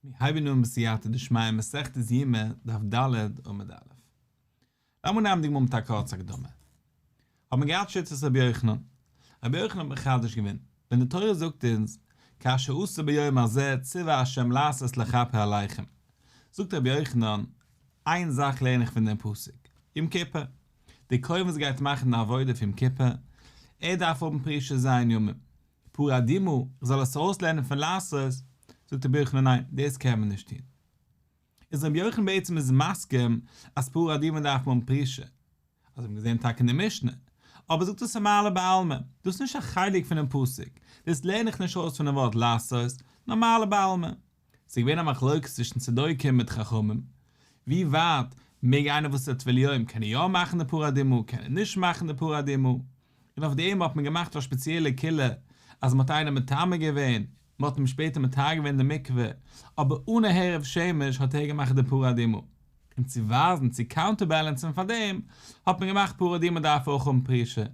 מיר הייבן אן בסייעתא דשמיא מסכת יומא דף ד' עמוד א'. לאמיר נעמען די גמרא מיט א קורצע הקדמה. האט מען געהאט שיטת רבי יוחנן. רבי יוחנן האט מחדש געווען, ווען די תורה זאגט אונז, כאשר עשה ביום הזה ציווה ה' לעשות לכפר עליכם. זאגט רבי יוחנן, איין זאך לערן איך פון דעם פסוק, יום כיפור. דער כהן וואס גייט מאכן די עבודה פון יום כיפור, ער דארף האבן פרישה ז' ימים. פרה אדומה, איך זאל עס ארויסלערנען פון לעשות, זאגט רבי יוחנן ניין, דאס קען מען נישט טון. איז רבי יוחנן בעצם איז מסכים אז פרה אדומה דארף מען האבן פרישה, אזוי האט מען געזען טאקע אין די משנה, אבער זאגט עס איז מעלה בעלמא, דאס איז נישט א חלק פונעם פסוק, דאס לערן איך נישט ארויס פונעם ווארט לעשות, נאר מעלה בעלמא. ס'איז געווען א מחלוקת צווישן צדוקים מיט חכמים, ווי ווייט מעג איינער וואס איז א טבול יום קען ער יא מאכן די פרה אדומה קען ער נישט מאכן די פרה אדומה, און אויף דעם האט מען געמאכט א שפעציעלע קולא אז מען האט איינעם מטמא געווען, מען האט אים שפעטער מטהר געווען אין די מקווה, אבער אן א הערב שמש האט ער געמאכט די פרה אדומה, און צו ווייזן צו קאונטערבעלענסן פאר דעם האט מען געמאכט פרה אדומה דארף אויך האבן פרישה,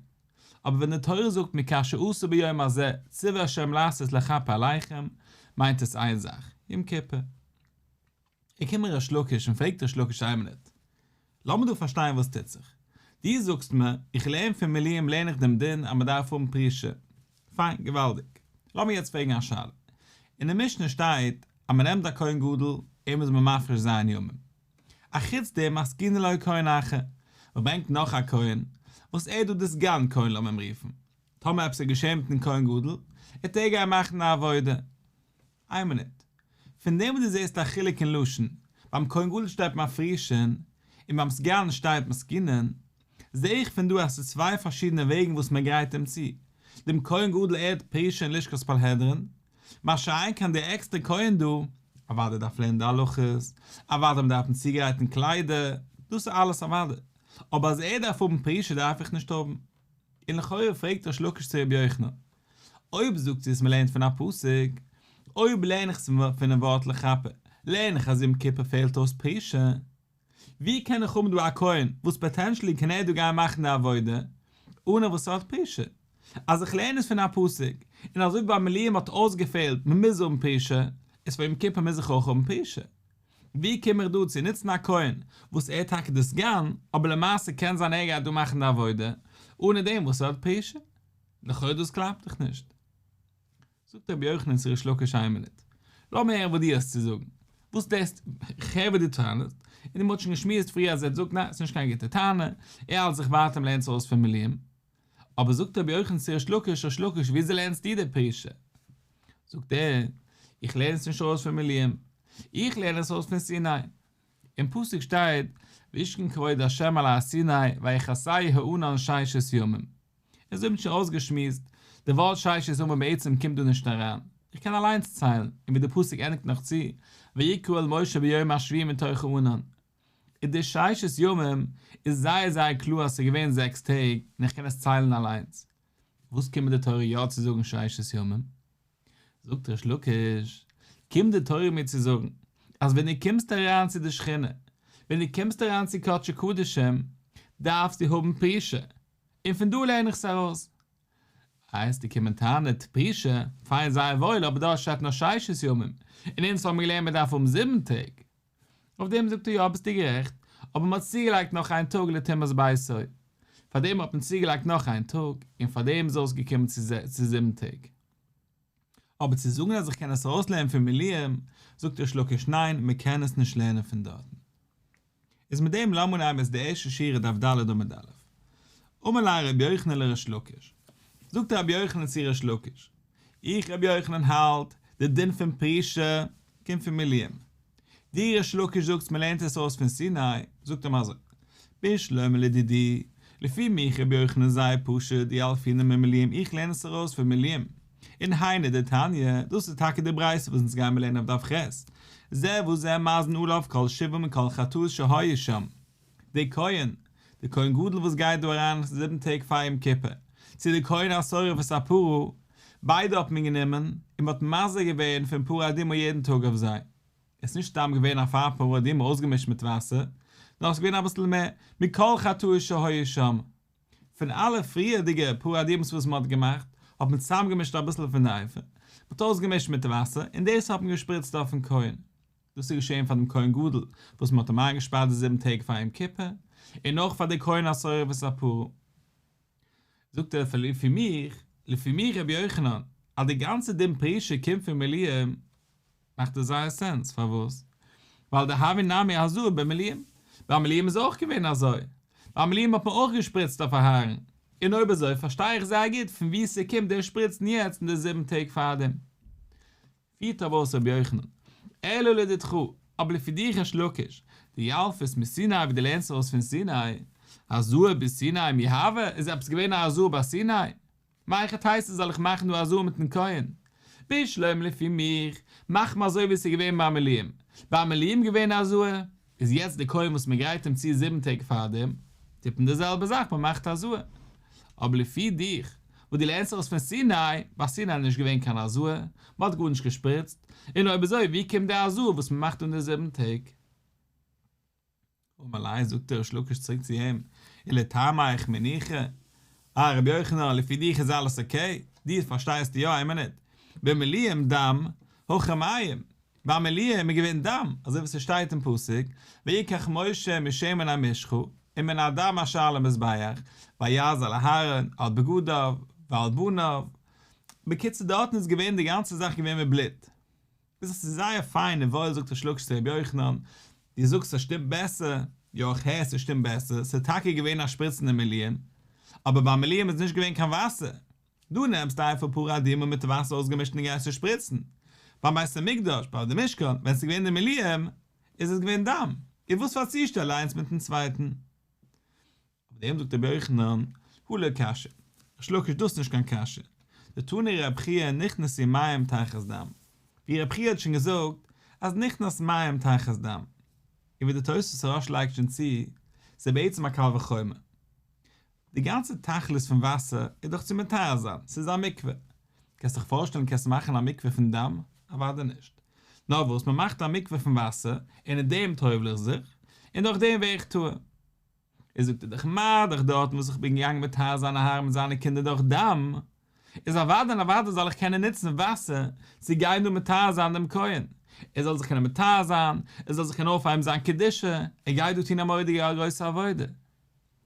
אבער ווען די תורה זאגט מיר כאשר עשה ביום הזה ציווה ה' לעשות לכפר עליכם מיינט עס איין זאך, יום כיפור. איז געקומען ריש לקיש און פרעגט ריש לקיש איין מינוט, לאמיר דא פארשטיין וואס טוט זיך. דו זאגסט מיר, איך לערן פון מילואים לערן איך דעם דין אז מען דארף האבן פרישה. פיין, געוואלדיג. לאמיר יעצט פרעגן א שאלה. אין די משנה שטייט אז מען נעמט א כהן גדול, אים איז מען מפריש ז' ימים. אחוץ דעם מתקינין לו כהן אחר, מען ברענגט נאך א כהן, וואס ער איז דא די סגן כהן לאמיר אים רופן. טאמער עפעס איז געשען מיטן כהן גדול, וועט ער גיין מאכן א עבודה. איין מינוט. פון דעם וואס דו זעסט א חילוק אין לשון, ביים כהן גדול שטייט מפרישין, און ביים סגן שטייט מתקינין, זע איך פון דא אז ס'איז צוויי פארשידענע וועגן וואס מען גרייט אים צו. דעם כהן גדול ער האט פרישה אין לשכת פלהדרין, מה שאין כן דער עקסטער כהן דא, אוודאי דארף לערנען די הלכות, אוודאי מען דארף אים צוגרייטן קליידער, דאס איז אלעס אוודאי, אבער אז ער דארף האבן פרישה דארף איך נישט האבן. און לכאורה פרעגט ריש לקיש צו רבי יוחנן, אויב זאגסטו אז מ'לערנט פון א פסוק, אויב לערן איך עס פונעם ווארט לכפר, לערן איך אז יום כיפור פעלט אויס פרישה, ווי קען איך האבן דא א כהן וואס פאטענשעלי קען ער דא גיין מאכן די עבודה אנע וואס ער האט פרישה? אז איך לערן עס פון א פסוק, און אזוי ווי ביי מילואים האט אויסגעפעלט מ'מוז האבן פרישה, איז פאר יום כיפור מוז איך אויך האבן פרישה. ווי קום איך דא צו נוצן א כהן וואס ער איז טאקע די סגן, אבער למעשה קען זיין ער גייט דא מאכן די עבודה אנע דעם וואס ער האט פרישה? לכאורה דאס קלאפט דאך נישט. זאגט רבי יוחנן צו ריש לקיש איין מינוט, לאמיר הערן וואס דו האסט צו זאגן, וואס דאס, איך הער וואס דו טענה'סט, און מ'האט שוין געשמועסט פריער אז ער האט געזאגט ניין, ס'נישט קיין גוטע טענה, ער האלט זיך ווייטער מ'לערנט עס אויס פון מילואים. אבער זאגט רבי יוחנן צו ריש לקיש, ריש לקיש וויאזוי לערנסטו די פרישה? זאגט ער, איך לערן עס נישט ארויס פון מילואים, איך לערן עס ארויס פון סיני. אין פסוק שטייט, וישכון כבוד ה' על הר סיני ויכסהו הענן ששת ימים. אזוי האט מען שוין אויסגעשמועסט, די ווארט ששת ימים בעצם קומט דא נישט אריין, איך קען אליינס ציילן, און ווי די פסוק ענדיגט נאך צו, ויקרא אל משה ביום השביעי מתוך הענן. איז די ששת ימים איז זייער זייער קלאר אז ס'איז געווען זעקס טעג און איך קען עס ציילן אליינס. וואס קומט די תורה יא צו זאגן ששת ימים? זאגט ריש לקיש, קומט די תורה מיר צו זאגן, אז ווען דו קומסט אריין צו די שכינה, ווען דו קומסט אריין צו קדשי קדשים, דארפסטו האבן פרישה, און פון דא לערן איך עס ארויס. איי וועסטו קומען טענה'ן פרישה, פיין זייער וואויל, אבער דארט שטייט נאר ששת ימים, און אונז האבן געלערנט מען דארף האבן זיבן טעג. אויף דעם זאגט ער יא ביסטו גערעכט, אבער מען האט צוגעלייגט נאך איין טאג לטומאת ביתו, פאר דעם האט מען צוגעלייגט נאך איין טאג, און פאר דעם איז אויסגעקומען צו זיבן טעג. אבער צו זאגן אז איך קען עס ארויסלערנען פון מילואים, זאגט ריש לקיש ניין, מען קען עס נישט לערנען פון דארטן. איז מיט דעם לאמיר נעמען איז די ערשטע שורה דף ד' עמוד א'. אמר ליה רבי יוחנן לריש לקיש, זאגט רבי יוחנן צו ריש לקיש, איך רבי יוחנן האלט, די דין פון פרישה קומט פון מילואים. דו ריש לקיש זאגסט מען לערנט עס אויס פון סיני, זאגט אים אזוי, בשלמא לדידי, לפי מיך רבי יוחנן זייער פשוט דילפינא ממילואים איך לערן עס ארויס פון מילואים, און היינו דתניא, דאס איז טאקע די ברייתא וואס אונז גיימער לערנען אויף דף ח', זה וזה מזין עליו כל שבעה מכל חטאות שהיו שם. דער כהן, דער כהן גדול וואס גייט דא אריין זיבן טעג פאר יום כיפור, צו דער כהן השורף את הפרה, ביידע האט מען גענומען און מען האט מזה געווען פון פרה אדומה יעדן טאג אויף זיי. עס איז נישט סתם געווען אפר פרה אדומה אויסגעמישט מיט וואסער, נאר עס איז געווען אביסל מער, מכל חטאות שהיו שם. פון אלע פריערדיגע פרה אדומה'ס וואס מען האט געמאכט, האט מען צוזאמגעמישט אביסל פון די אפר, מען האט אויסגעמישט מיט וואסער, און דאס האט מען געשפריצט אויפן כהן. דאס איז געשען פאר דעם כהן גדול וואס מען האט אים איינגעשפארט די זיבן טעג פאר יום כיפור, און אויך פאר די כהן השורף את הפרה. זאגט ער לפי מיך, לפי מיך רבי יוחנן, אז די גאנצע דין פרישה קומט פון מילואים, מאכט עס זייער סענס, פארוואס? ווייל דהוה נמי הזאה במילואים, ביי מילואים איז אויך געווען אזוי, ביי מילואים האט מען אויך געשפריצט אויף אהרן, און אויב אזוי פארשטיי איך זייער גוט פון וואו ס'קומט דער שפריצן יעצט אין די זיבן טעג פארדעם. פירט אבער אויס רבי יוחנן, אלא לדידך, אבער לפי דיך ריש לקיש, דילפת מסיני ווי דו לערנסט ארויס פון סיני, הזאה בסיני מי הוה, איז עפעס געווען א הזאה ביי סיני? מהיכי תיתי זאל איך מאכן דא הזאה מיטן כהן? בשלמא לפי מיך, מאך מיר אזוי ווי עס איז געווען ביי מילואים, ביי מילואים געווען הזאה, איז יעצט די כהן וואס מען גרייט אים צו זיבן טעג פארדעם, טוט מען די זעלבע זאך מען מאכט הזאה. אבער לפי דיך, וואס דו לערנסט ארויס פון סיני, ביי סיני איז נישט געווען קיין הזאה, מען האט גארנישט געשפריצט, און אויב אזוי ווי קומט די הזאה וואס מען מאכט אין די זיבן טעג? אמר ליה זאגט ריש לקיש צוריק צו אים, ולטעמיך מי ניחא? אה רבי יוחנן לפי דיך איז אלעס אקעי, דו פארשטייסט יא איין מינוט, במילואים דם, הכא מים, ביי מילואים איז געווען דם, אזוי ווי ס'שטייט אין פסוק, ויקח משה משמן המשחה, ומן הדם אשר על המזבח, ויז על אהרן, על בגדיו, ועל בניו. בקיצור דארטן איז געווען די גאנצע זאך געווען מיט בלוט. איז עס איז זייער פיין און וואויל זאגט ריש לקיש צו רבי יוחנן, דו זאגסט ס'שטימט בעסער, יא איך הער ס'שטימט בעסער, ס'איז טאקע געווען א שפריצן אין מילואים, אבער ביי מילואים איז נישט געווען קיין וואסער, דו נעמסט אפר פרה אדומה מיט וואסער אויסגעמישט און גייסט עס שפריצן, ביים בית המקדש, ביי די משכן, ווען ס'איז געווען די מילואים, איז עס געווען דם, איז וואס פאר צושטעל איינס מיטן צווייטן? אויף דעם זאגט רבי יוחנן, הא לא קשיא, ריש לקיש דאס איז נישט קיין קשיא, דתני רב חייא נכנסו מים תחת דם, ווי רב חייא האט שוין געזאגט אז נכנס מים תחת דם, און ווי די תוספות הרא"ש לייגט שוין צו, ס'איז בעצם א קל וחומר. די גאנצע תכלית פון וואסער איז דאך צו מטהר זיין, ס'איז א מקווה. קענסט דיך פארשטעלן קענסט מאכן א מקווה פון דם? אוודאי נישט. נאר וואס, מ'מאכט א מקווה פון וואסער, און אין דעם טובל איך זיך, און דורך דעם ווער איך טהור. איז זאגט ער דאך מה דאך דארטן וואס איך בין געגאנגען מטהר זיין אהרן מיט זיינע קינדער דורך דם, איז אוודאי און אוודאי זאל איך קענען נוצן וואסער צו גיין דא מטהר זיין דעם כהן, ער זאל זיך קענען מטהר זיין, ער זאל זיך קענען אויפהייבן זיין קדושה, ער גייט דא טון א מורא'דיגע גרויסע עבודה.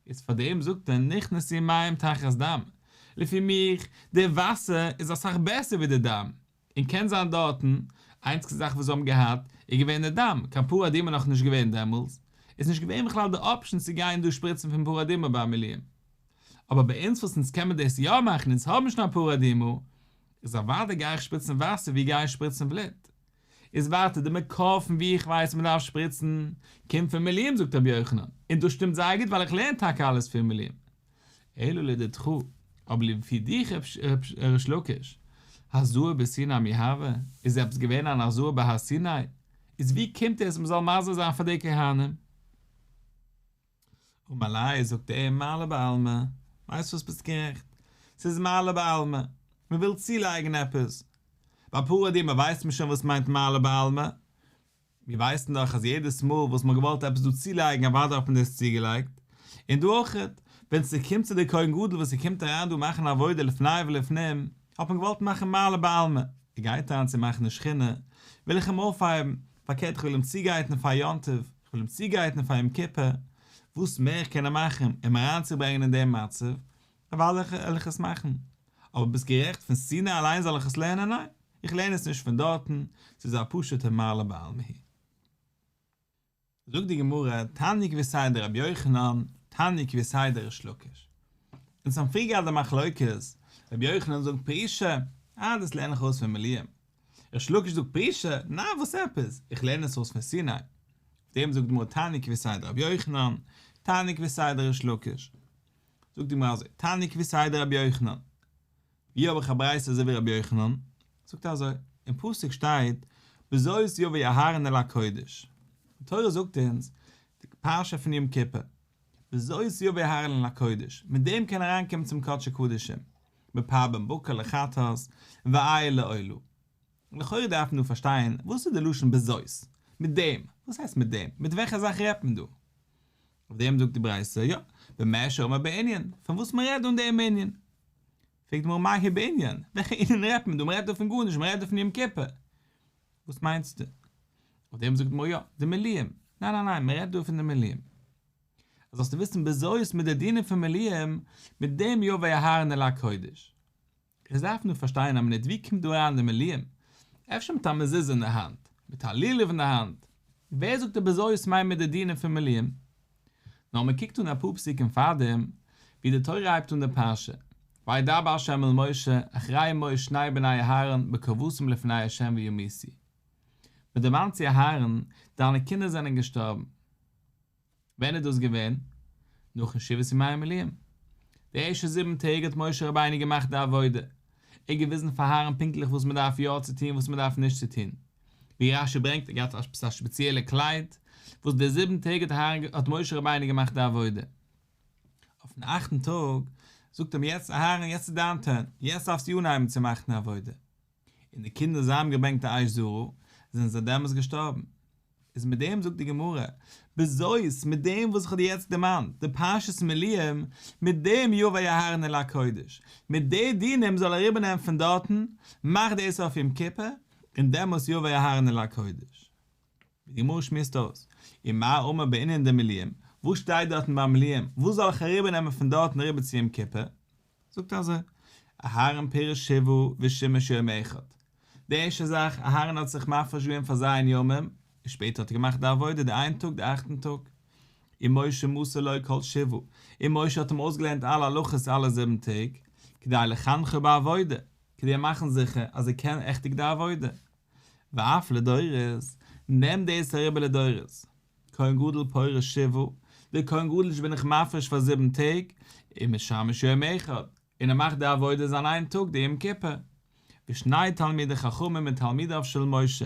איז פאר דעם זאגט ער נכנסו מים תחת דם, לפי מיך, די וואסער איז אסאך בעסער ווי די דם, און קען זיין דארטן, איינציגסטע זאך וואס זיי האבן געהאט איז געווען די דם, קיין פרה אדומה נאך נישט געווען דעמאלס, איז נישט געווען בכלל די אפשען צו גיין דא שפריצן פון פרה אדומה ביי מילואים. אבער ביי אונז וואס אונז קען מען דאס יא מאכן אונז האבן שוין א פרה אדומה, איז אוודאי גיי איך שפריצן וואסער ווי גיי איך שפריצן בלוט. איז ווייטער די מקור פון ווי איך ווייס מען דארף שפריצן קומט פון מילואים זאגט רבי יוחנן, און דאס שטימט זייער גוט ווייל איך לערן טאקע אלעס פון מילואים. אלא לדידך, אבער לפי דיך ריש לקיש, הזאה בסיני מי הוה, איז עפעס געווען אן הזאה בהר סיני? איז ווי קומט עס מ'זאל מזה זיין פאר די כהנים? אמר ליה זאגט ער מעלה בעלמא, ווייסט וואס ביסט גערעכט, ס'איז מעלה בעלמא, מ'וויל צולייגן עפעס, ביי פרה אדומה ווייסט מען שוין וואס מיינט מעלה בעלמא, מיר ווייסן דאך אז יעדעס מאל וואס מ'האט געוואלט עפעס דא צולייגן אוודאי האט מען דאס צוגעלייגט, און דא אויכעט, ווען ס'קומט צו די כהן גדול וואס ס'קומט אריין דא מאכן עבודה לפני ולפנים, האט מען געוואלט מאכן מעלה בעלמא, ער גייט אריין צו מאכן די שכינה, וויל איך אים אויפהייבן, פארקערט איך וויל אים צוגרייטן פאר יום טוב, איך וויל אים צוגרייטן פאר יום כיפור, וואס מער איך קען מאכן אים אריינצוברענגען אין דעם מצב, אוודאי וועל איך עס מאכן. אבער ביסט גערעכט, פון סיני אליין זאל איך עס לערנען? ניין, איך לערן עס נישט פון דארטן, ס'איז א פשוט'ע מעלה בעלמא היא. זאגט די גמרא, תניא כוותיה דרבי יוחנן, תניא כוותיה דריש לקיש. אונז האבן פריער געהאט די מחלוקת, רבי יוחנן זאגט פרישה, אה דאס לערן איך אויס פון מילואים. ריש לקיש זאגט פרישה, ניין וואס עפעס, איך לערן עס אויס פון סיני. אויף דעם זאגט די גמרא תניא כוותיה דרבי יוחנן, תניא כוותיה דריש לקיש. זאגט די גמרא אזוי, תניא כוותיה דרבי יוחנן, ווי האב איך א ברייתא אזוי ווי רבי יוחנן? זאגט ער אזוי, אין פסוק שטייט בזאת יבא אהרן אל הקודש, די תורה זאגט אונז די פרשה פון יום כיפור, בזאת יבא אהרן אל הקודש, מיט דעם קען ער אריינקומען צום קדשי קדשים, בפר בן בקר לחטאת, ואיל לעולה. לכאורה דארף מען דא פארשטיין, וואס איז די לשון בזאת? מיט דעם? וואס הייסט מיט דעם? מיט וועלכע זאך רעדט מען דא? אויף דעם זאגט די ברייתא, יא, במה שאמור בענין, פון וואס מען רעדט דא אין דעם ענין. פרעגט די גמרא מאי האי בענין, וועלכע ענין רעדט מען דא, מען רעדט דא פון גארנישט, מען רעדט דא פון יום כיפור. וואס מיינסטו? אויף דעם זאגט די גמרא יא, די מילואים, ניין ניין ניין, מען רעדט דא פון די מילואים. אז זאלסטו וויסן בזאת מיט די דינים פון מילואים, מיט דעם יבא אהרן אל הקודש. עס דארף מען פארשטיין א מינוט ווי קומט דא אריין די מילואים? אפשר מיט א מזוזה אין די האנט? מיט א לולב אין די האנט? ווער זאגט די בזאת מיינט מיט די דינים פון מילואים? נאר מען קוקט אן אפאר פסוקים פארדעם ווי די תורה הייבט אן די פרשה, וידבר ה' אל משה אחרי מות שני בני אהרן בקרבתם לפני ה' וימותו. מען דערמאנט צו אהרן, דיינע קינדער זענען געשטארבן. ווען איז דאס געווען? נאכן שבעת ימי המילואים. די ערשטע זיבן טעג האט משה רבינו געמאכט די עבודה, ער האט געוויזן פאר אהרן פונקטליך וואס מען דארף יא צו טון וואס מען דארף נישט צו טון. ווי רש"י ברענגט ער געהאט עפעס א שפעציעלע קלייד וואס די זיבן טעג האט אהרן האט משה רבינו געמאכט די עבודה. אויפן אכטן טאג זאגט אים יעצט אהרן יעצט איז דיין טורן, יעצט דארפסטו אנהייבן צו מאכן די עבודה. און די קינדער זיי האבן געברענגט די אש זרה, זענען זיי דעמאלס געשטארבן. איז מיט דעם זאגט די גמרא, בזאת, מיט דעם וואס איך האב דיר יעצט דערמאנט, די פרשת מילואים, מיט דעם יבא אהרן אל הקודש, מיט די דינים זאל ער אריבערנעמען פון דארטן, מאך דאס אויף יום כיפור, און דעמאלס יבא אהרן אל הקודש. ווי די גמרא שמועסט אויס, ומה אמור בענין דמילואים, וואס שטייט דארטן ביי מילואים, וואס זאל איך אריבערנעמען פון דארטן אריבער צו יום כיפור? זאגט אזוי, אהרן פירש שבעה ושימש יום אחד. די ערשטע זאך, אהרן האט זיך מפריש געווען פאר ז' ימים, און שפעטער האט ער געמאכט די עבודה די איין טאג די אכטן טאג. ומשה מסר לו כל שבעה, און משה האט אים אויסגעלערנט אלע הלכות אלע זיבן טעג, כדי לחנכו בעבודה, כדי מאכן זיכער אז ער קען עכטיג די עבודה. ואף לדורות, נעם דאס אריבער לדורות. כהן גדול פורש שבעה, דער כהן גדול בין איך מפריש פאר זיבן טעג, ומשמש יום אחד, און ער מאכט די עבודה זיין איין טאג די יום כיפור. ושני תלמידי חכמים מתלמידיו של משה,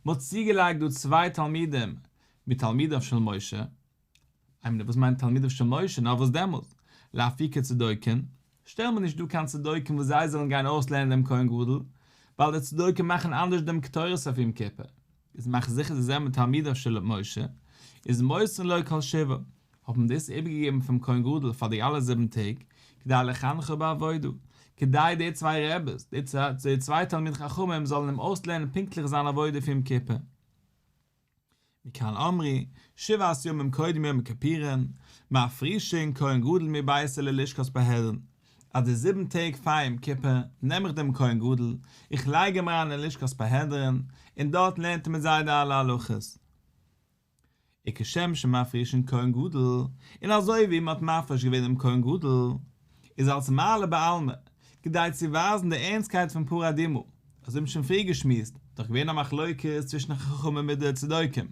מען האט צוגעלייגט דא צוויי תלמידים מתלמידיו של משה, איי מינוט וואס מיינט תלמידיו של משה, נאר וואס דעמאלס? לאפוקי צדוקים, שטעל מיר נישט דא קיין צדוקים וואס זיי זאלן גיין אויסלערנען דעם כהן גדול, ווייל די צדוקים מאכן אנדערש דעם קטורת אויף יום כיפור, איז מאך זיכער זיי זענען מתלמידיו של משה, איז מוסרין לו כל שבעה, האט מען דאס איבערגעגעבן פונעם כהן גדול פאר די אלע זיבן טעג, כדי לחנכו בעבודה, כדי די צוויי רעבעס, די צוויי תלמידי חכמים זאלן אים אויסלערנען פונקטליך זיין עבודה פון יום כיפור. מכאן אמרו, שבעת ימים קודם יום הכיפורים, מפרישין כהן גדול מביתו ללשכת פרהדרין, אז די זיבן טעג פאר יום כיפור נעם איך דעם כהן גדול, איך לייג אים אריין אין לשכת פרהדרין, און דארט לערנט ער מיט זיי די אלע הלכות. וכשם שמפרישין כהן גדול, און אזוי ווי מען האט מפריש געווען דעם כהן גדול, איז אלס מעלה בעלמא, כדי צו ווייזן די ערנסטקייט פון פרה אדומה, אזוי האבן שוין פריער געשמועסט, דאך געווען א מחלוקת צווישן חכמים מיט די צדוקים,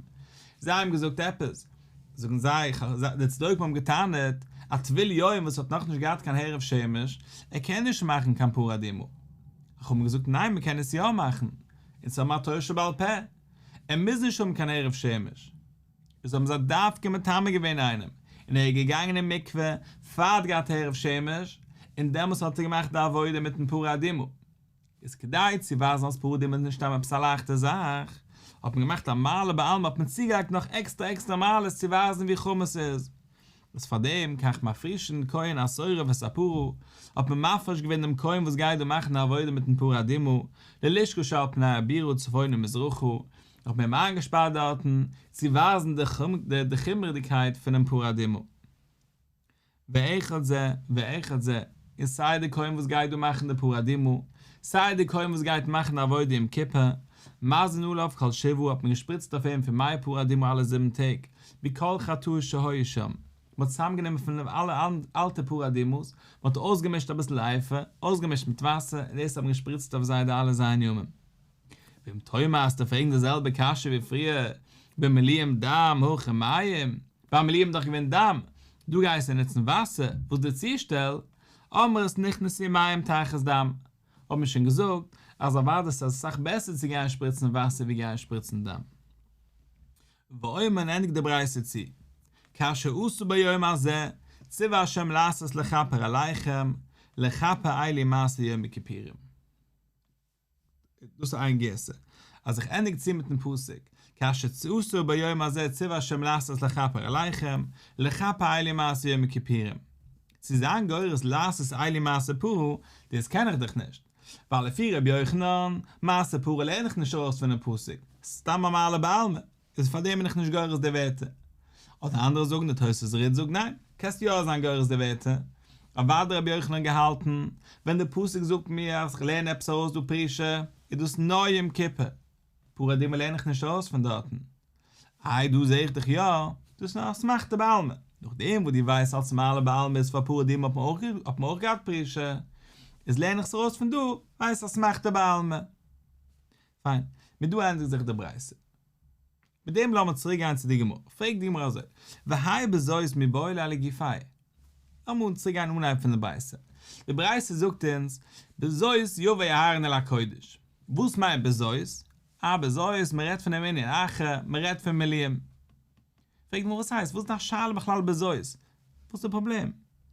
זיי האבן געזאגט עפעס, זאגן זיי, די צדוקים האבן געטענה'ט, א טבול יום וואס האט נאכנישט געהאט קיין הערב שמש, ער קען נישט מאכן קיין פרה אדומה. חכמים האבן געזאגט ניין מען קען עס יא מאכן, אונז האבן א תורה שבעל פה, ער מוז נישט האבן קיין הערב שמש. איז האבן זיי דווקא מטמא געווען איינעם, און ער איז געגאנגען אין מקווה פאר ער האט געהאט הערב שמש, און דעמאלס האט ער געמאכט די עבודה מיטן פרה אדומה. איז כדי צו ווייזן אז פרה אדומה איז נישט סתם עפעס א לייכטע זאך, האט מען געמאכט א מעלה בעלמא האט מען צוגעלייגט נאך עקסטערע עקסטערע מעלות צו ווייזן ווי חמור ס'איז. איז פאר דעם כך מפרישין כהן השורף את הפרה, האט מען מפריש געווען דעם כהן וואס גייט דא מאכן די עבודה מיטן פרה אדומה, ללשכה שעל פני הבירה צפונה ומזרחה, האט מען אים איינגעשפארט דארטן, צו ווייזן די חומרה'דיגקייט פונעם פרה אדומה. ואחד זה ואחד זה, און סיי די כהן וואס גייט דא מאכן די פרה אדומה, סיי די כהן וואס גייט מאכן די עבודה יום כיפור, מזין עליו כל שבעה האט מען געשפריצט אויף אים פון מי פרה אדומה אלע זיבן טעג, מכל חטאות שהיו שם, מען האט צוזאמגענומען פון אלע אלטע פרה אדומה'ס, מען האט אויסגעמישט אביסל אפר, אויסגעמישט מיט וואסער, און דאס האט מען געשפריצט אויף זיי די אלע ז' ימים. ואם תאמר וועסטו פרעגן די זעלבע קשיא ווי פריער, במילואים דם הכא מים, ביי מילואים איז דאך געווען דם, דא גייסטו נוצן וואסער, וואס די צושטעל, אמרת נכנסו מים תחת דם, האט מען שוין געזאגט אז אוודאי ס'איז אסאך בעסער צו גיין שפריצן וואסער ווי גיין שפריצן דם. ואומר ענדיגט די ברייתא צו, כאשר עשה ביום הזה, ציווה ה' לעשות לכפר עליכם, לכפר אלו מעשה יום הכיפורים. דאס איז איין גירסא. אז איך ענדיג צו מיטן פסוק, כאשר עשה ביום הזה ציווה ה' לעשות לכפר עליכם, לכפר אלו מעשה יום הכיפורים. צו זיין גורס לעשות אלו מעשה פרה, דאס קען איך דאך נישט. ווייל לפי ר' יוחנן, מעשה פרה לערן איך נישט ארויס פונעם פסוק, סתם א מעלה בעלמא, איז פאר דעם בין איך נישט גורס די ווערטער. אדער אנדערע זאגן די תוס' רי"ד זאגט ניין, קענסט יא זיין גורס די ווערטער. אוודאי רבי יוחנן געהאלטן, ווען די פסוק זאגט מיר אז כ'לערן עפעס ארויס דא פרישה, איז דאס נאר יום כיפור. פרה אדומה לערן איך נישט ארויס פון דארטן. איי דא זעה איך דאך יא, דאס איז נאר אסמכתא בעלמא. נאכדעם וואס דו ווייסט אלס מעלה בעלמא איז פאר פרה אדומה האט מען אויך געהאט פרישה, איז לערן איך עס ארויס פון דא, ווייל ס'איז אסמכתא בעלמא. פיין, מיט דא ענדיגט זיך די ברייתא. מיט דעם לאמיר צוריק גיין צו די גמרא. פרעגט די גמרא אזוי, והאי בזאת מיבעי ליה לגופיה. לאמיר אונז צוריק גיין אנהייב פון די ברייתא. די ברייתא זאגט אונז, בזאת יבא אהרן אל הקודש. וואס מיינט בזאת? אה בזאת, מען רעדט פונעם ענין אחר, מען רעדט פון מילואים. פרעגט די גמרא וואס הייסט, וואס איז דיין שאלה בכלל בזאת? וואס איז די פראבלעם?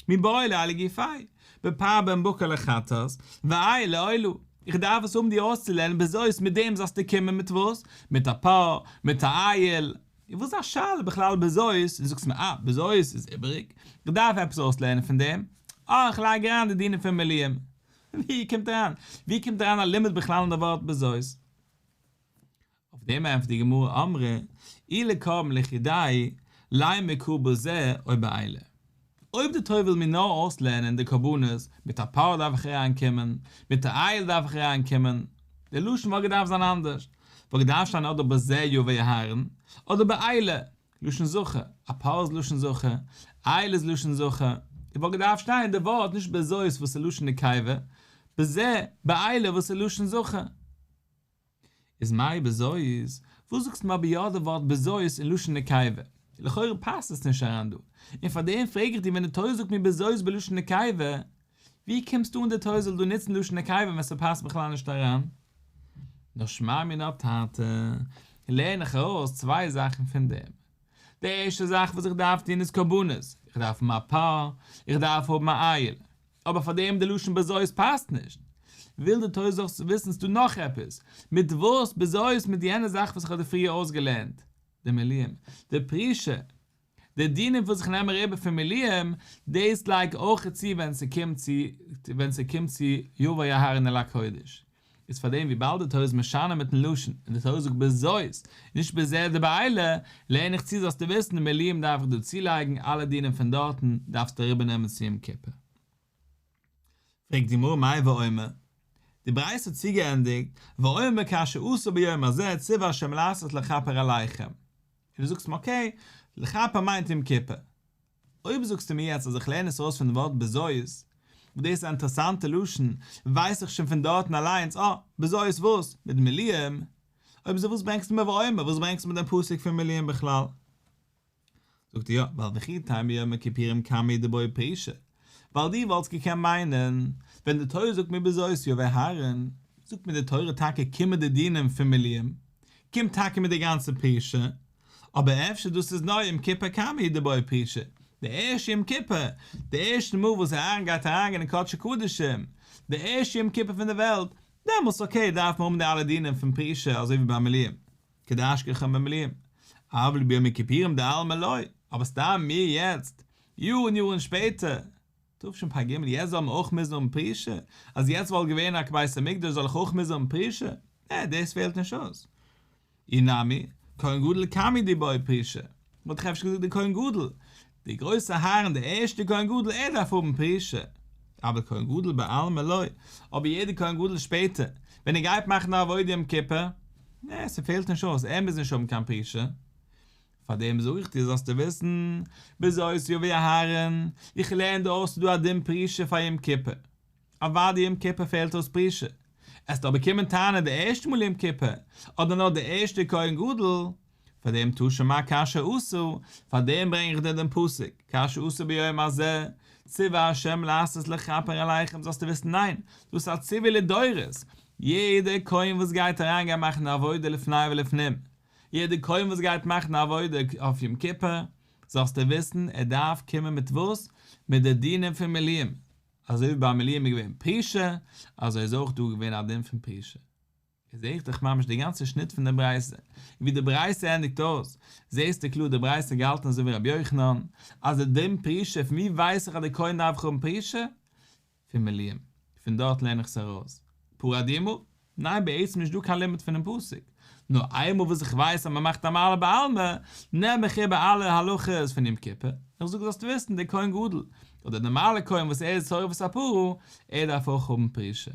מיבעי ליה לגופיה, בפר בן בקר לחטאת, ואיל לעולה, איך דארף עס האבן דיר אויסצולערנען בזאת מיט דעם זאלסטו קומען מיט וואס? מיט א פר, מיט א איל, און וואס איז א שאלה בכלל בזאת, און זאגסט מיר אה בזאת איז איבעריג, איך דארף עפעס אויסלערנען פון דעם, אה איך לייג אריין די דינים פון מילואים, ווי קומט אריין, ווי קומט אריין א לימוד בכלל אין די ווארט בזאת? אויף דעם ענטפערט די גמרא אמרי אי לקרבן לחודיה לימא קרא בזה או באלה. אויב די תורה וויל מיר נאר אויסלערנען די קרבנות, מיט א פר דארף איך אריין קומען, מיט א איל דארף איך אריין קומען, די לשון וואלט געדארפט זיין אנדערש, וואלט געדארפט שטיין אדער בזה יבא אהרן, אדער באלה, לשון זכר, א פר איז לשון זכר, איל איז לשון זכר, און וואלט געדארפט שטיין די ווארט נישט בזאת וואס איז לשון נקבה, בזה, באלה וואס איז לשון זכר. איז מאי בזאת, וואס זאגסטו מיר אבער יא די ווארט בזאת אין לשון נקבה? לכאורה פאסט עס נישט אריין דא, און פאר דעם פרעג איך דיר ווען די תורה זאגט מיר בזאת בלשון נקבה, ווי קומסטו אן די תורה זאל דא נוצן לשון נקבה ווען ס'פאסט בכלל נישט אריין? נאר שמע מינה תרתי, לערן איך ארויס צוויי זאכן פון דעם. די ערשטע זאך וואס איך דארף טון איז קרבנות, איך דארף האבן א פר, איך דארף האבן א איל, אבער פאר דעם די לשון בזאת פאסט נישט. וויל די תורה זאלסט וויסן ס'דא נאך עפעס, מיט וואס בזאת מיט יענע זאך וואס איך האב דיר פריער אויסגעלערנט, די מילואים, די פרישה, די דינים וואס איך נעם אריבער פון מילואים, דאס לייג איך אויך צו ווען ס'קומט צו ווען ס'קומט צו יבא אהרן אל הקודש. איז פאר דעם וויבאלד די תורה איז משנה מיטן לשון, און די תורה זאגט בזאת, נישט בזה אדער באלה, לערן איך צו זאלסטו וויסן די מילואים דארף איך דא צולייגן, אלע דינים פון דארטן דארפסטו אריבערנעמען צו יום כיפור. פרעגט די גמרא מאי ואומר, די ברייתא האט צוגעענדיגט, ואומר כאשר עשה ביום הזה ציווה ה' לעשות לכפר עליכם, און דו זאגסט מיר אקעי, לכפר מיינט יום כיפור. אויב זאגסטו מיר יעצט אז איך לערן עס ארויס פון די ווארט בזאת, וואס דאס איז א אינטערעסאנטע לשון, ווייס איך שוין פון דארטן אליינס, אה, בזאת וואס? מיט מילואים? אויב אזוי וואס ברענגסטו מיר ואומר, וואס ברענגסטו מיר דעם פסוק פון מילואים בכלל? זאגט ער יא, ווייל וכי תימא ביום הכיפורים קמא הוא דבעי פרישה, ווייל דו וואלטסט געקענט מיינען, ווען די תורה זאגט מיר בזאת יבא אהרן, זאגט מיר די תורה טאקע קומען די דינים פון מילואים, קומט טאקע מיט די גאנצע פרישה, אבער אפשר דאס איז נאר יום כיפור קמא הוא דבעי פרישה, די ערשטע יום כיפור, די ערשטע מאל וואס אהרן גייט אריינגיין אין קדשי קדשים, די ערשטע יום כיפור פון די וועלט, דעמאלטס אקעי דארף מען האבן די אלע דינים פון פרישה אזוי ווי ביי מילואים, כדאשכחן במילואים, אבל ביום הכיפורים דעלמא לא, אבער סתם מיר יעצט, יארן יארן שפעטער, תשפ"ג, יעצט זאל מען אויך מוזן האבן פרישה? אז יעצט וואלט געווען א בית המקדש זאל איך אויך מוזן האבן פרישה? נע, דאס פעלט נישט אויס. אי נמי, כהן גדול קמא הוא דבעי פרישה, וואלט איך אפשר געזאגט דער כהן גדול, דער גרויסער אהרן דער ערשטער כהן גדול ער דארף האבן פרישה, אבל כהן גדול בעלמא לא, אבער יעדער כהן גדול שפעטער, ווען ער גייט מאכן די עבודה יום כיפור, נע, ס'פעלט נישט אויס, ער מוז נישט האבן קיין פרישה. פאר דעם זאג איך דיר זאלסטו וויסן, בזאת יבא אהרן, איך לערן דיר אויס ס'איז דא א דין פרישה פאר יום כיפור. אוודאי יום כיפור פעלט אויס פרישה. עסט אבער קומען טענה'ן די ערשטע מאל יום כיפור, אדער נאר די ערשטע כהן גדול, פאר דעם תא שמע כאשר עשה, פאר דעם ברענג איך דיר דעם פסוק, כאשר עשה ביום הזה, ציווה ה' לעשות לכפר עליכם זאלסטו וויסן ניין, דאס איז א ציווי לדורות, יעדער כהן וואס גייט אריין גיין מאכן די עבודה לפני ולפנים, יעדער כהן וואס גייט מאכן די עבודה אויף יום כיפור, זאלסטו וויסן ער דארף קומען מיט וואס? מיט די דינים פון מילואים, אזוי ווי ביי מילואים איז געווען פרישה, אזוי איז אויך דא געווען א דין פון פרישה. איז זעה איך דאך ממש די גאנצע שניט פון די ברייתא, און ווי די ברייתא ענדיגט אויס, זעהסטו קלאר די ברייתא האט געהאלטן אזוי ווי רבי יוחנן, אז די דין פרישה, פון ווי ווייס איך אז די כהן דארף האבן פרישה? פון מילואים, פון דארט לערן איך עס ארויס. פרה אדומה? ניין בעצם נישט דא קיין לימוד פונעם פסוק, נאר איינמאל וואס איך ווייס אז מען מאכט א מעלה בעלמא, נעם איך איבער אלע הלכות פון יום כיפור, איך זאג זאלסט וויסן דער כהן גדול, אדער דער נארמאלער כהן וואס ער איז שורף את הפרה, ער דארף אויך האבן פרישה.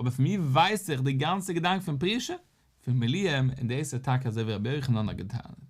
אבער פון ווי ווייס איך די גאנצע געדאנק פון פרישה? פון מילואים, און דאס איז טאקע אזוי ווי רבי יוחנן האט געטענה'ט.